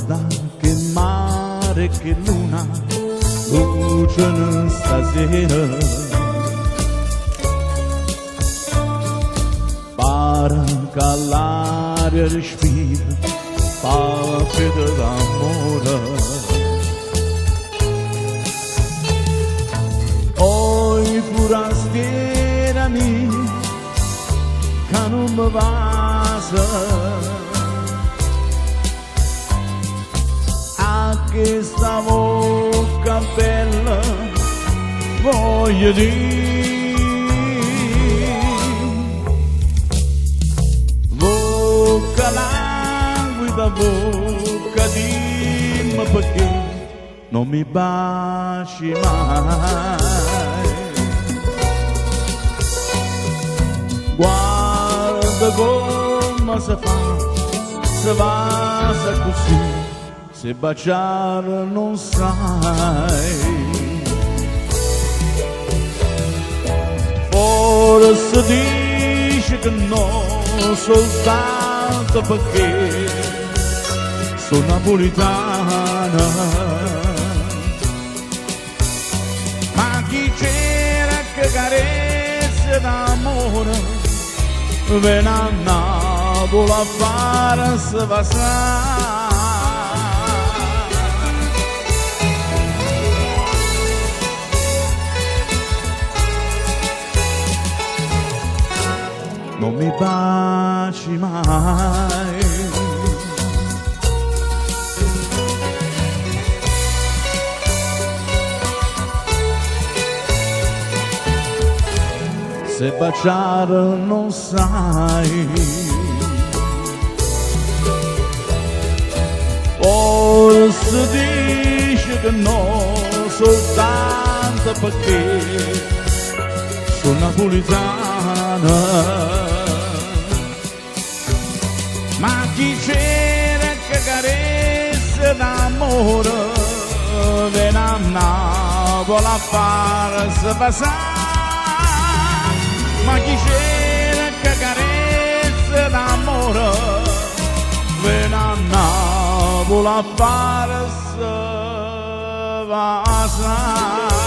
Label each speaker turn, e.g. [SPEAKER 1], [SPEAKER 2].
[SPEAKER 1] Guarda che mare, che luna, luceno stasera. Pare che l'aria respira, palpita d'amore. Oi forastiera mia, che non mi passa. A questa bocca bella voglio dire, bocca languida, bocca, dimmi perché non mi baci mai. Guarda come si fa, si va così, se baciare non sai. Forse dici che no, soltanto perché sono napolitana. Ma chi c'era che carezze d'amore, viene a Napoli a farsi passare. Non mi baci mai. Se baciare non sai, forse dici che no, soltanto perché sono napolitana. Ma chi cerca carezze d'amore, viene a Napoli a farsi passare. Ma chi cerca carezze d'amore, viene a Napoli a farsi passare.